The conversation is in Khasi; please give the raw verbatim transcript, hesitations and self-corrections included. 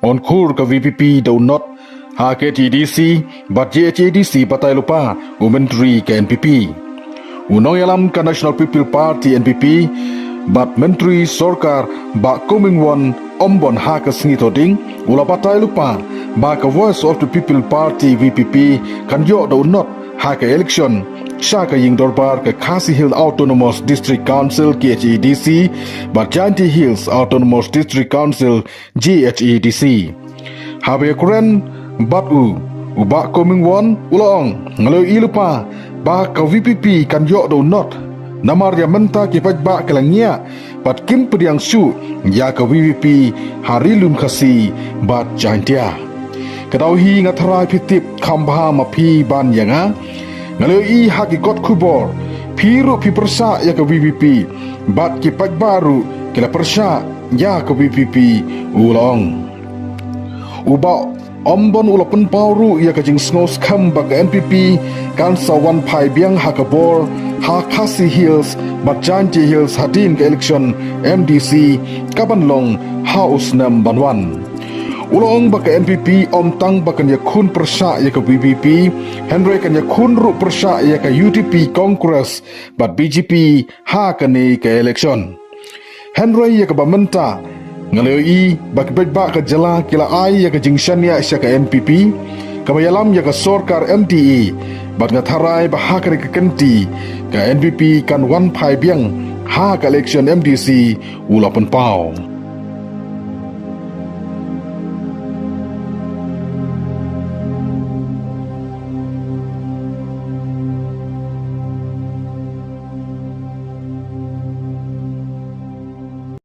Ong khur ka VPP da u Not ha ka KHADC bad JHADC batai lypa u Myntri ka NPP. U nongïalam ka National People Party, NPP, bad Myntri Sorkar Bah Comingone Ymbon ha ka sngi Thohdieng u la batai lypa ba ka Voice of the People Party, VPP, kan ïoh da u Not ha ka election sha ka ïing dorbar ka Khasi Hills Autonomous District Council, KHADC, bad Jaintia Hills Autonomous District Council, JHADC. Haba ïakren bad u, u Bah Comingone u la ong, nga la ïohi lypa ba ka VPP kan ïoh da u Not, namar ïa mynta ki paidbah ki la ngiah bad kim pdiang shuh ïa ka VPP ha Ri Lum Khasi bad Jaintia. Ka dei hi, nga tharai phi tip kham bha ma phi ban ïa nga. Nga la ïohi ha ki kot khubor, phi ruh phi pyrshah ïa ka VPP bad ki paidbah ruh ki la pyrshah ïa ka VPP, u la ong. U Bah Ymbon u la pynpaw ruh ïa ka jingsngewskhem ba ka NPP kan sa wan phai biang ha ka bor ha Khasi Hills bad Jaintia Hills hadien ka election MDC ka ban long ha u snem ban wan. U la ong ba ka NPP ym tang ba kan ïakhun pyrshah ïa ka VPP, hynrei kan ïakhun ruh pyrshah ïa ka UDP, Congress bad BJP ha kane ka election. Hynrei ïa kaba mynta, nga la ïohi ba ki paidbah ka jylla ki la ai ïa ka jingshaniah sha ka NPP kaba ïalam ïa ka sorkar MDA, bad nga tharai ba ha kane ka kynti ka NPP kan wan phai biang ha ka election MDC, u la pynpaw.